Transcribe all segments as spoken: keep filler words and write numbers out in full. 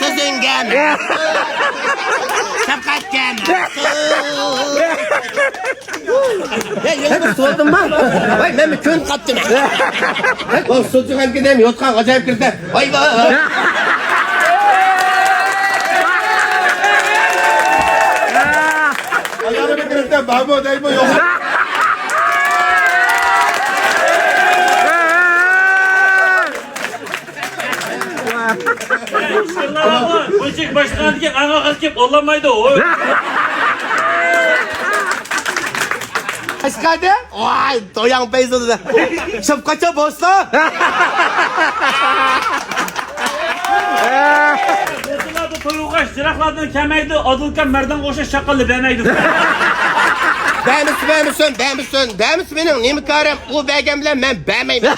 سۆزۈڭگە مەنسۇپ، شەپقەتكە مەنسۇپ. يا، يەنە بىر سوئالدىنما؟ ۋاي، مەن بىر كۆنۈپ قاپتىمەن. ۋاي، سوچىغان كېدەم، يوتقان ئاجايىپ كىردى. ۋاي، ۋاي. ئايالىنى كىرىپ، بارمۇ دەيمۇ، يوق. بۇ چېك باشلىغاندىكىن ئاڭا قىلىپ ئوللانمايدۇ. ئەسقەردە، ۋاي، توياڭ پەيزىدە. شەپقەتچە بولسا. توي ئوقۇش، جىراقلاردىن كەلمەيدۇ، ئادىلكەم مەردانغا ئوخشاش چاققانلا بەرمەيدۇ. بەرمىسە، بەرمىسۇن، بەرمىسۇن، بەرمىسە مېنىڭ نېمە كارىم؟ ئۇ بەرگەن بىلەن مەن بەرمەيمەن.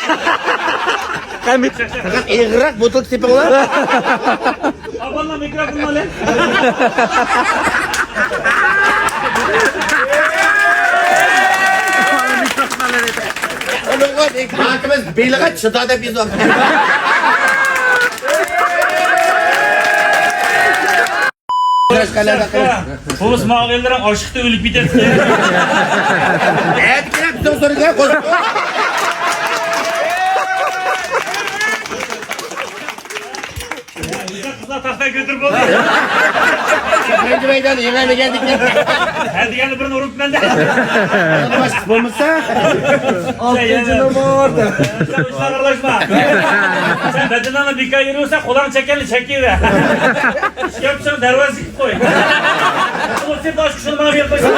قەمىت. سەن ئېغىرراق بوتۇلكا تېپىڭلار. ئاباللا مىكروفوننى ئالە. ئۇنىڭغا ھاكىمىز بېلىغا چىدا دەپ يېزىۋاپتۇ. بولمىسا ماڭغانلىرىڭ ئاچلىقتا ئۆلۈپ كېتەتتى. ئەتە كېلىپ بىزنىڭ سورۇنغا قوشۇپ. قىزلار تاختاي كۆتۈرۈپ بولدى. بىرىنچى مەيدان يېڭى ئەمگەندىكى. ھە دېگەندە بىرنى ئۇرۇپ مەندە. باشقىسى بولمىسا. ئالتىنچى نومۇر. سەن ئۇچلار ئارىلاشما. سەن بەدىنىڭنى بىكار يۈرۈۋەرسەن، قولۇڭ چەككەننى چەككىۋەر. ئىشكەپچىڭ دەرۋازىسىغا قوي. ئۇ سېتى ئاچقۇچىنى ماڭا بېرىپ قويسا.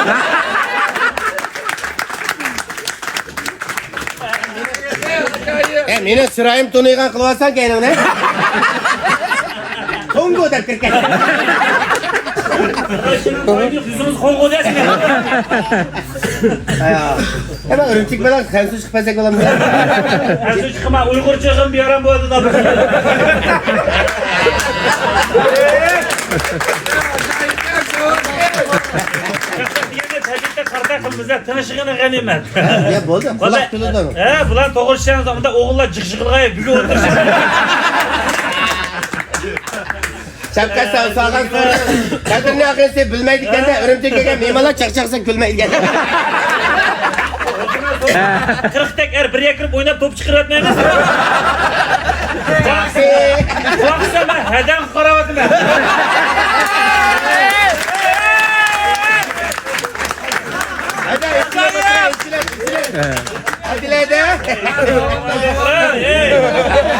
ئە، مېنىڭ چىرايىم تونۇيغان قىلىۋالساڭ كەينىڭنى. توڭگۇ دەپ كىرىپ كەتتى. يۈزىڭىز قوڭغۇ دەسىنى. ئەمما ئۈرۈمچىگە بىلەن خەنزۇ چىقىپ كەتسەك بولامدۇ؟ خەنزۇ چىقما، ئۇيغۇرچە يىغىن بىئارام بولدى دا. دېگەندە تەبىئەتتە قارتا قىلمىزە، تىنچلىقىنى غەنىيمەت. يا بولدى، قۇلاق تۇتىدۇ. ھە، بۇلار توغرا چۈشەنسە، ئۇنداق ئوغۇللار جىق جىقلىغاي، بۈگۈن ئولتۇرۇشۇپ. شەپقەت ساۋ سالغان سورۇن. قەدرىنى ئاخىرسى بىلمەيدىكەن-دە، ئۈرۈمچىگە كەلگەن مېھمانلار چاقچاقسا كۈلمەيدىكەن. قىرىق تەك ئەر بىر يەرگە كىرىپ ئويناپ توپ چىقىرىۋەتمەيمىز. ياخشى. ۋاقسا مەن ھەدەڭ قاراۋاتىمەن. ھەدەڭ ئىچىلەپ، ئىچىلەپ، ئىچىلەپ. ئادىلەدە.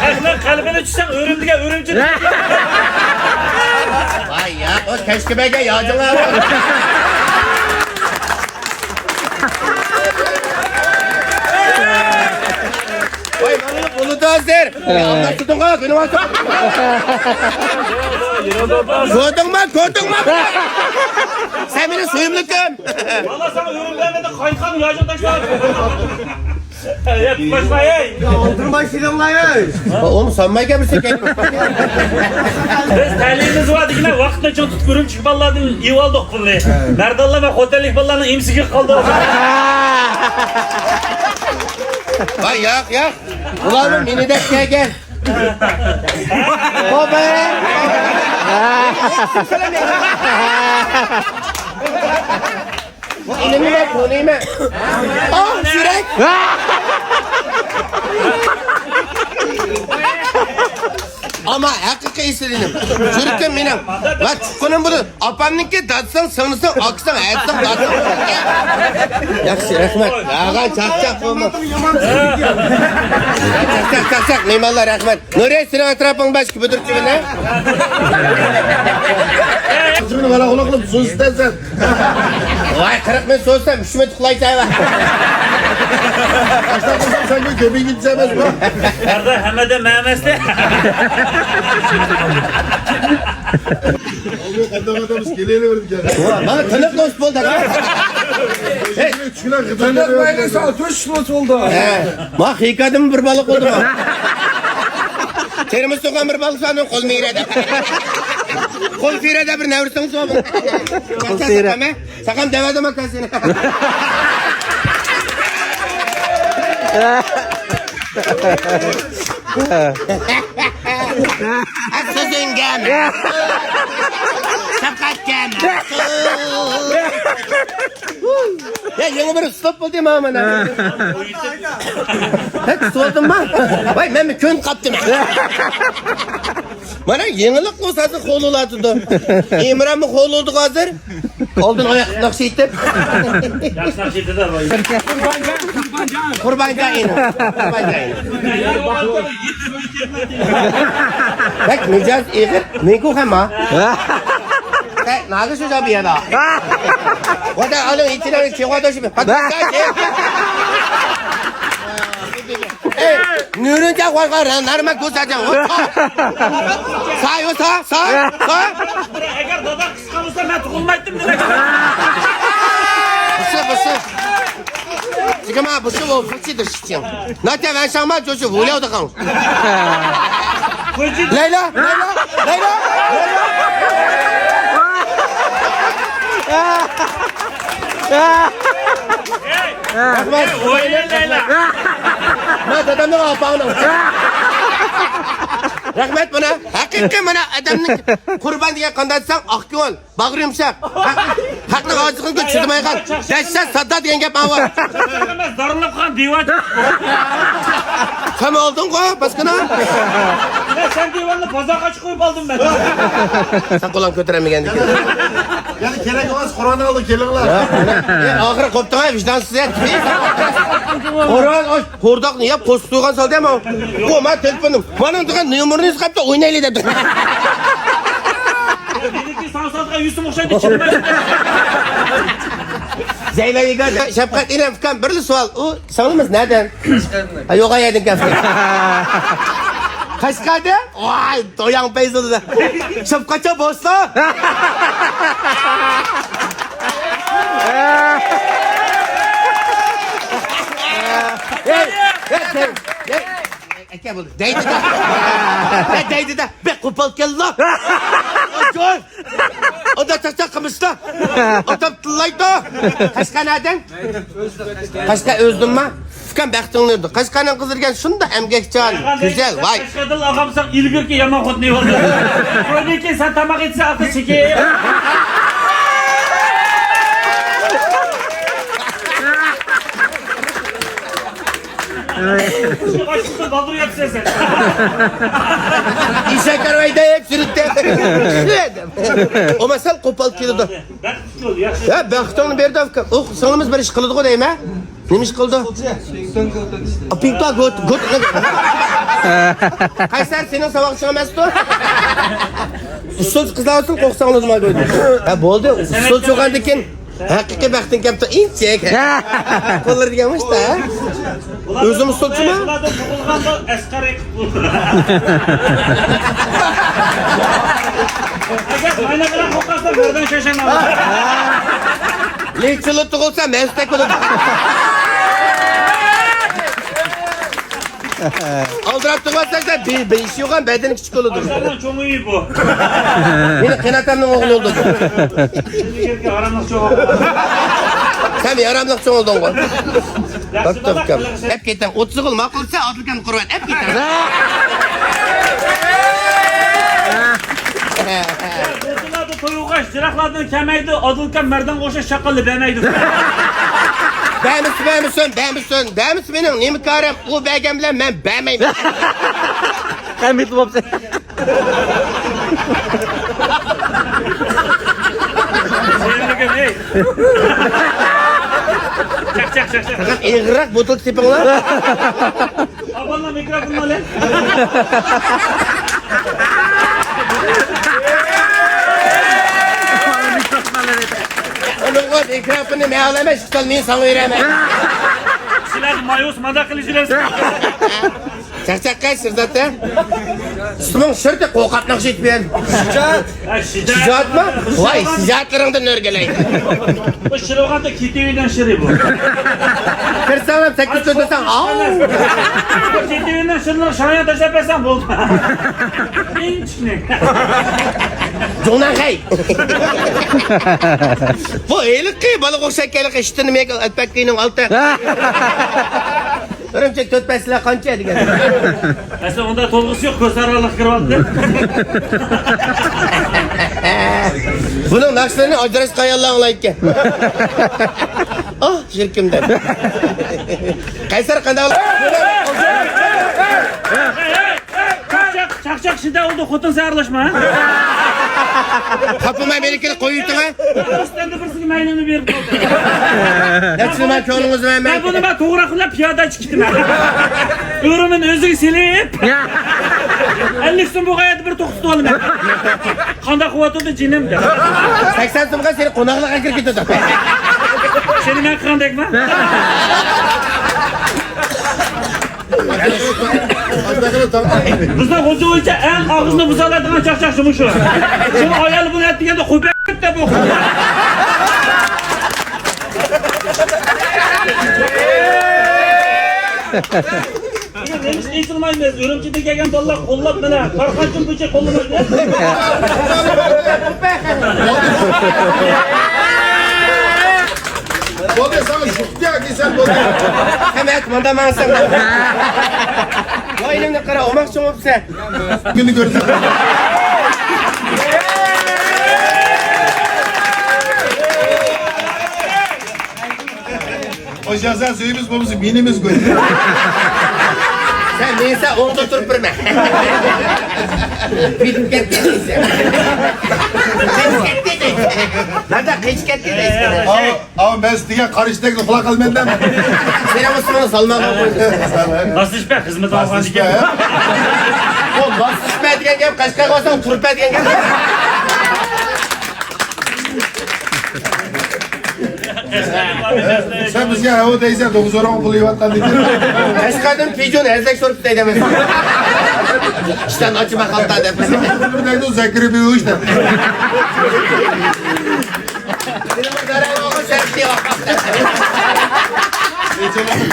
ئەخمەق قەلبىنى چۈشسەڭ ئۆرۈم دېگەن ئۈرۈمچى. ۋاي يا، ئۇ كەچكە بەرگەن ياجىڭلار. ۋاي، مانا بولىدۇ ھازىر. يا، تۇتۇڭغا، كۈنۈۋاتىدۇ. كۆردۈڭمۇ، كۆردۈڭمۇ؟ سەن مېنىڭ سۆيۈملۈكۈم. ۋاللا ساڭا ئۆرۈم بەرمىدى، قايتقان ياجىڭ تاشلاپ. يا، تۇتماشلا، ئەي! يا، ئولتۇرماي سېلىڭلار، ئەي! ئۇمۇ سانماي گەپلىسە كەينى. بىز تەلىيىمىز بار دېگىنە، ۋاقىتنى چىڭ تۇتۇپ، ئۈرۈمچىلىك بالىلاردىن ئېۋالدۇق پۇلنى. مەردانلار ۋە خوتەنلىك بالىلارنىڭ ئىمسىكىگە قالدۇق. ۋاي، ياق، ياق. بۇلارمۇ مېنى دەپ كەلگەن. بابا! بۇ ئىنىمنى مەن تونۇيمەن. ئاھ، يۈرەك! ئەمما ھەقىقىي ئېسىل ئىنىم. يۈرىكىم مېنىڭ. ۋە تۇغقىنىم بۇ. ئاپامنىڭكى دادىسىنىڭ سىڭلىسىنىڭ ئاكىسىنىڭ ھەدىسىنىڭ دادىسىنىڭ. ياخشى، رەھمەت. ياغان چاقچاق بولما. چاقچاق، چاقچاق، مېھمانلار، رەھمەت. نۇرى، سېنىڭ ئەتراپىڭ باشقا بۈدۈرچى بىلەن. قىزىمنى بالا قۇلاق قىلىپ سۇ ئىستەرسەن. ۋاي، قىرىق مىنۇت سوزسام، ئۈچ مىنۇت ئۇخلايسەن ۋە. باشلاپ قىلسام، سەن بۇ گېپىڭگە يېتىشەمەس بۇ. باردا ھەممىدە مەمەسلى. قانداق ئادەم كېلەلەيدىكەن. مانا تىنىق دوست بولدى. تىنىق مەيلىسى ئالتمىش دوست بولدى. ما خىكادىم بىر بالا قىلدىم. تېرمىز سوغان بىر بالا سانىڭ قول مېرەدە. قول سېرەدە بىر نەۋرىسىڭ سوغان. قول سېرە. ساقام دەۋەدىم ئاكا سېنى. سۆزۈڭگە مەقۇل. شەپقەتكە مەقۇل. يا، يېڭى بىر ئۇسلۇب بولدى مانا. ھەي، كۈتۈۋالدىمما؟ ۋاي، مەنمۇ كۆنۈپ قاپتىمەن. مانا يېڭىلىق بولسا ھازىر قوغلىۋاتىدۇ. ئىمرانمۇ قوغلىۋاتىدۇ ھازىر. ئالدىن ئاياق ناخشا ئېيتىپ. ياخشى ناخشا ئېيتىدۇ. قۇربانجان، قۇربانجان. قۇربانجان ئىنى. قۇربانجان ئىنى. بەك مىجەز ئېغىر، مېنىڭكى ئوخشايمۇ؟ ھە، ناغىش شۇ جاۋاب يەنە. ۋادا ئالىم ئېيتىلەر چېغىۋاتىش. نۈرىنچە قويغان نارما كۆرسەتسەڭ. سا، يو، سا، سا، سا. ئەگەر دادا قىسقا بولسا، مەن تۇغۇلمايتتىم دېمەك. بىسى، بىسى. جىگما، بىسى، ئو، بىسى، دىشىچىڭ. ناتيا، ۋەنشاڭما، جوشۇ، ۋۇلياۋ، دىخاڭ. لەيلا، لەيلا، لەيلا، لەيلا. رەھمەت. مانا دادامنىڭ، ئاپاڭنىڭ. رەھمەت مانا. ھەقىقىي مانا ئادەمنىڭ قۇربان دېگەن قانداق دېسەڭ، ئاق كۆڭۈل، باغرى يۇمشاق. ھەق-، خەقنىڭ ئاجىزلىقىنى چىدىمايدىغان. دەھشەت ساددا دېگەن گەپ ماۋۇ. ئەمەس، دارىلىپ قالغان دىۋاچ. سەن ئالدىڭغۇ، باسقىنا. يا، سەن دىۋاننى بازارغا چىقىرىپ ئالدىم مەن. سەن قولۇڭ كۆتۈرەلمىگەندىكىن. يەنە كېرەك ئەمەس، قورئان ئالدى كېلىڭلار. يا، ئاخىرى قوپتۇڭ ھە، ۋىجدانسىز ھە. قورئان ئاچ، قورداقنى يەپ، قوشۇپ سۇيغان سالدى ھە ماۋۇ. بۇ، مانا تېلېفونۇم. مانا دېگەن نومۇرنى يېزىپ قاپتۇ، ئوينايلى دەپ. مېنىڭكى ساڭا سالغان يۈسۈم ئوخشايدۇ، چىرماش. زەيلەيگە، شەپقەت ئىنەم ئۇكام، بىرلا سوئال. ئۇ سىڭلىمىز نەدىن؟ ھە، يوغان يەردىن كەپتۇ. قەشقەردىن؟ ۋاي، توياڭ پەيزىلدە. شەپقەتچان بوستا. ھەي، ھەي، ھەي، ھەي. ئەكە بولدى. دەيدۇ-دە. دەيدۇ-دە. بەك قوپال كەلدى. ئۇندا چاقچاق قىلمىسىلا. ئاتاپ تىللايدۇ. قەشقەر نەدىن؟ قەشقەر ئۆزدىنما؟ ئۇكام بەختىڭ نۇردا. قەشقەرنىڭ قىزى دېگەن شۇنداق ئەمگەكچان، گۈزەل، ۋاي. قەشقەردىن ئالغانساڭ ئىلگىرىكى يامان خوتۇن ئىۋالدى. كۆردۈكى سەن تاماق ئېتسە ئاقى سېكى. ئېشەك كارۋايدا ھەم سۈرۈتتە. ئۇ مەسەل قوپال كېلىدۇ. يا، بەختىڭنى بەردى ئۇكا. ئۇ سىڭلىمىز بىر ئىش قىلىدىغۇ دەيمەن. نېمە ئىش قىلىدۇ؟ پىڭتۇا گوت، گوت. قەيسەر، سېنىڭ ساۋاقچىڭ ئەمەستۇ؟ ئۇسسۇلچى قىزلار ئۈچۈن قوقساڭلار نېمە قويدى؟ ھە، بولدى. ئۇسسۇلچى بولغاندىن كېيىن ھەقىقىي بەختىڭ كەپتۇ، ئىنچىكە. قوللىرى دېگەن مۇشتا، ھە؟ ئۆزىمۇ ئۇسسۇلچىمۇ؟ ئەسقەر ئېقىپ. ئەگەر ماينا بىلەن قوققانسا، مەردان شاشاڭ. لېچىلى تۇغۇلسا، مەستەك بولىدۇ. ئالدىراپ تۇغۇلسا، بېشى يوغان، بەدىنى كىچىك بولىدۇ. ئاشۇلارنىڭ چوڭى بۇ. مېنىڭ قېيىنئاتامنىڭ ئوغلى بولدى. سېنىڭكى ھاراملىق چوڭ. سەن ھاراملىق چوڭ بولدۇڭغۇ. ياخشى، بالا، ئەپ كېتىڭ. ئوتتۇز يىل ماقۇل دېسە، ئادىلكەم قۇربان ئەپ كېتىڭ. بۇ توي ئوقۇغاچ، يىراقلاردىن كەلمەيدۇ، ئادىلكەم مەردانغا ئوخشاش چاققانلا بەرمەيدۇ. بەرمىسە، بەرمىسۇن، بەرمىسۇن، بەرمىسە، مېنىڭ نېمە كارىم؟ ئۇ بەرگەن بىلەن مەن بەرمەيمەن. ھەممىدە بوپسەن. چاق، چاق، چاق، چاق. ئېغىرراق بوتۇلكا تېپىڭلار. ئاپاڭلار مىكروفوننى ئالە. ئۇنىڭغا مىكروفوننى مەن ئالىمەن، ئىشتىن مېنى ساڭا بېرەمەن. سىلەر مايوس مادا قىلىپ يۈرەمسىلەر. چاقچاققا شىرزاتە. ئىسمىڭ شىردى قوقاپ ناخشا ئېيتىپ يۈر. شىجائەت. ھە، شىجائەت. شىجائەتمۇ؟ ۋاي، شىجائەتلىرىڭدىن ئۆرگىلەي. بۇ شىر بولغاندا كېتىۋېرىدىغان شىر بۇ. كىرسەڭلار سەككىز تۆت دېسەڭ، ئاۋۇ. كېتىۋېرىدىغان شىرلار شايان تاشلاپ بەرسەڭ بولدى. ئىنچىكىنى. جۇڭنەنخەي. بۇ ھېلىقى بالىغا ئوخشايدىكەن، ھېلىقى ئىشتىنى مېكىل ئەتپەككىنىڭ ئالتە. ئۈرۈمچىگە تۆت پەسلە قانچە دېگەن. ئەسلى ئۇندا تولغۇسى يوق، كۆز ئارىلىق كىرىۋالدى. بۇنىڭ ناخشىلىرىنى ئاجراشقان ئاياللار ئاڭلايدىكەن. ئاھ، شىركىم دەپ. قەيسەر قانداق؟ چاقچاق، چاقچاق شىدە ئۇلدى، خوتۇن سەرلاشما. خاپىماي مېنىڭكىنى قويۇۋېتىڭ ھە. ئۈستەندە بىرسىگە مەيلىمنى بېرىپ قويدى. نەچچە نېمە كۆڭلىڭىز بىلەن مەن. مەن بۇنى مەن توغراق بىلەن پىيادە چىقىپ كېتىمەن. ئۆرۈمىنى ئۆزىگە سېلىپ. ئەللىك سوم بولغان يەردە بىر توختىتىپ ئالىمەن. قانداق قىلىۋاتىدۇ جېنىم دەپ. سەكسەن سومغا سېنى قوناقلىققا كىرىپ كېتىدۇ. سېنى مەن قىلغاندەكمۇ؟ بىزنىڭ غۇلجا بويىچە ئەڭ ئاغزىنى بۇزالايدىغان چاقچاقچى مۇشۇ. شۇنىڭ ئايالى بۇنى ئەتىگەندە خوپەت دەپ ئوقۇدى. نېمىشقا ئېيتىلمايمىز؟ ئۈرۈمچىدىن كەلگەن بالىلار قوللاپ مانا، كارخانىچىمۇ بۇنچە قوللىمايدۇ. بولدى، ساڭا يۇقتى ياكى سەن بولدى. سەن ھەق ماندا ماڭسەن. ۋاي، ئىنىمنى قارا، ئوماق چوڭۇپسەن. كۈننى كۆرسەن. ئوشاقسا سۆيىمىز بولمىسا مېنىمىز گۆي. سەن مېنىسە ئوڭدا تۇرۇپ بېرىمەن. كېتىپ كەتتى دەيسەن. قېچىپ كەتتى دەيسەن. نەدە قېچىپ كەتتى دەيسەن. ئاۋۇ، ئاۋۇ مەن سىزگە قارشىدەكنى قۇلاق قالمايمەن دەم. سېنىڭ ئۇسۇلۇڭنى سالماغان قويدۇم. ماسلىشىپ خىزمەت ئالغان ئىكەن. بۇ ماسلىشىپ دېگەن گەپ، قەشقەرگە بارساڭ تۇرۇپ دېگەن گەپ. سەن بىزگە ھەۋ دەيسەن، دوغزوراڭ پۇل يەۋاتقاندىن كېيىن. قەشقەردىن پىجۇن ھەزەك سورۇپ دەيدىمىز. ئىشتان ئاچما خالتا دەپ. دەيدۇ، زەكىرى بىۋۇش دەپ.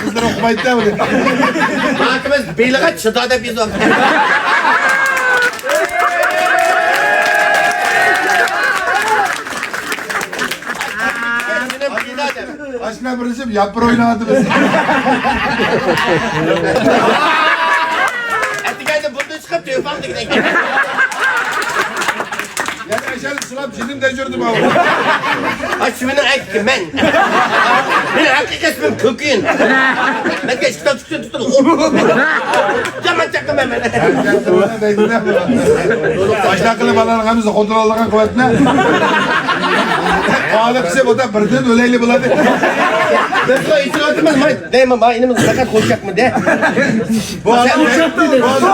قىزلار ئوقۇمايدۇ دە بۇنى. ماكىمىز بېلىغا چىدا دەپ يېزىۋاپتۇ. ئاشۇنداق بىرلىشىپ ياپپىر ئويناۋاتىمىز. ئەتىگەندە بۇندىن چىقىپ تۆپاڭ دېگەن. يەنە ئەشەدە سىلاپ جېنىم دەجۈردى ماۋۇ. ئاي، شۇنى ئەككى مەن. مېنىڭ ھەقىقىي ئىسمىم كۆكۈن. مەن كەچ كىتاب تۇتۇپ تۇتۇپ. يامان چاقىمەن مەن. باشلاققىلى بالىلارنىڭ ھەممىسى خوتۇن ئالىدىغان قىلىۋەتتىلە. قالىپ بولسا بىردىن ئۆلەيلى بولاتتى. بىز ئېيتىۋاتىمىز، ماي، دەيمەن، ماي، ئىنىمىز پەقەت خوشياقمىدى. بۇ ئادەم، بۇ ئادەم.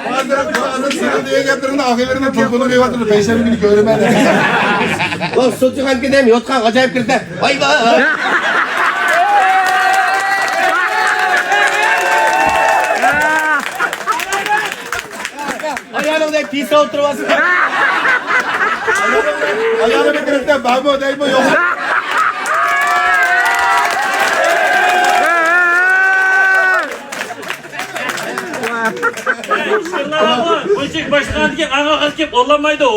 ھازىر، ھازىر سېنىڭ دېگەن گەپلىرىڭنى ئاغىلىرىمنىڭ تېلېفونىغا يېۋاتىدۇ، پەيشەنبە كۈنى كۆرىمەن. ئۇ سوتىغان كۈندە ھەم يوتقان ئاجايىپ كىردى. ۋاي ۋاي. ئايالىڭدەك پىسا ئولتۇرۇۋالسىڭ. ئايالىڭنى كىرىپ دە، بارمۇ دەيمۇ يوق. بۇنچىلىك باشلىغاندىكىن ئاڭا قىز كېلىپ ئوللانمايدۇ.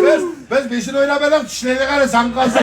بىز، بىز بېشىنى ئويناپ ئەلەڭ، چىشلەيدىغان ساڭا قالسا.